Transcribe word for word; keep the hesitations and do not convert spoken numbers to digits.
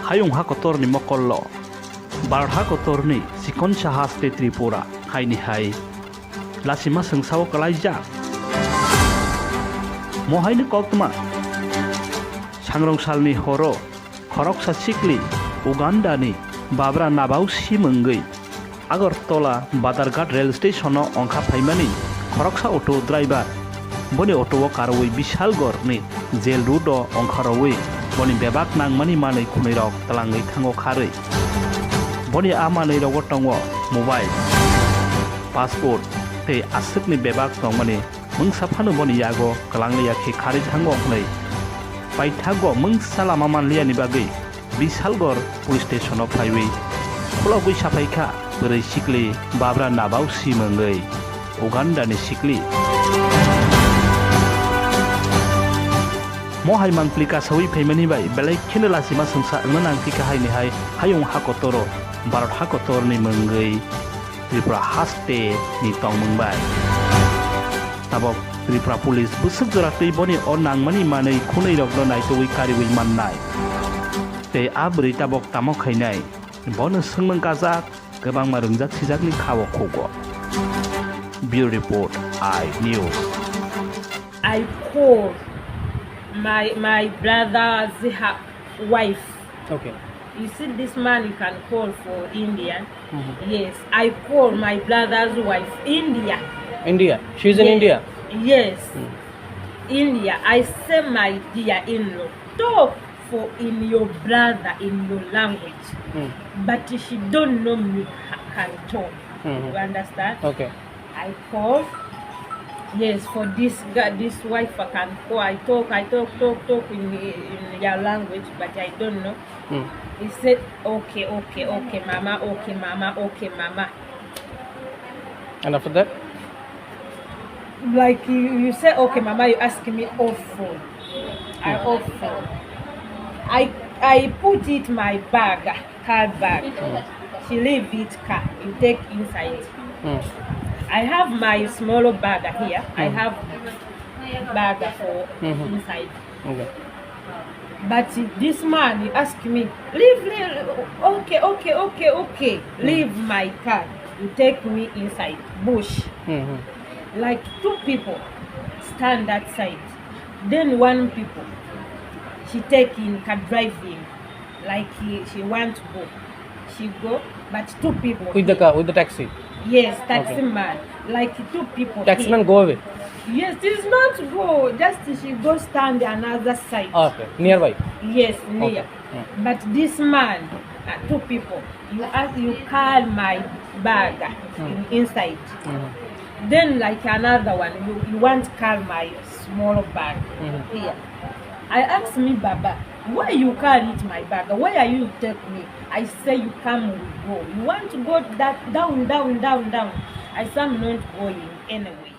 Hayung ha kotorni mokollo, Bharat ha kotorni chikonsa haste Tripura, haini hai lasima swngsa-o kwlaijak. Mohaini koktwma, sangrong salni horo khoroksa sikli Ugandani babra nabao sim wngwi Agartala Badharghat rail station-o ongkha phaimani khoroksa auto driver boni auto-o karwi Bishalgarhni jail road-o ongkha rwwi boni bebak nangmani manwi khwnwirok twlangwi thango kharwi. Boni a manwirogo tongo mobile, passport tei aswkni bebak tongmani mungsa phano boni yago kwlangwi ya khe kharwi thango hwnwi paithago mungsa lama manliyani bagwi Bishalgarh police station-o phaiwi khulogwi saphaikha bwrwi sikli babra nabao sim wngwi Ugandani sikli. Mohai mangpli kasawi phaimani bai belai kheno lasima swngsa wngna nangphikha haini hai hayung ha kotoro Bharat ha kotorni mungwi Tripura haste ni tongmung bai. Tabok Tripura police bwswk jora twi boni o nangmani manwi khwnwi rokno naitugwi kariwi mannai. Tei a bwrwi tabok tamo khainai? Bono swngmung kajak, kwbangma rwngjak sijakni kha-o khugo. Bureau Report, I News. I call my, my brother's ha-, wife. Okay. You see, this man you can call for India. Mm-hmm. Yes, I call my brother's wife, India. India? She's in Yes. India? Yes. Mm. India. I say, my dear in-law, talk for in your brother in your language. Mm. But she don't know me, ha-, can talk. Mm-hmm. You understand? Okay. I call. Yes, for this ga-, this wife I can call. I talk, I talk, talk, talk in, in their language, but I don't know. Hmm. He said, "Okay, okay, okay, mama, okay, mama, okay, mama." And after that? Like you, you say, "Okay, mama," you ask me off phone. I Hmm. off phone. I, I put it my bag. Car bag. Mm. She leave it car. You take inside. Mm. I have my small bag here. I Mm. have bag for Mm-hmm. inside. Okay. But this man, he asked me, "Leave, leave, okay, okay, okay, okay. Mm. Leave my car. You take me inside bush." Mm-hmm. Like two people stand that side. Then one people, she take in car driving. Like he, she want to go. She go, but two people. With the car, with the taxi? Yes, taxi Okay. man. Like two people. Taxi man go away? Yes, this not go. Just she go stand the another side. Okay, nearby? Yes, near. Okay. Mm. But this man, uh, two people. You ask, you call my bag Mm. in, inside. Mm-hmm. Then like another one, you, you want call my small bag Mm-hmm. here. I ask me, "Baba, why you carry it my bag? Why are you take me?" I say, "You come, we go. You want to go that down, down, down, down." I say, "I'm not going anyway."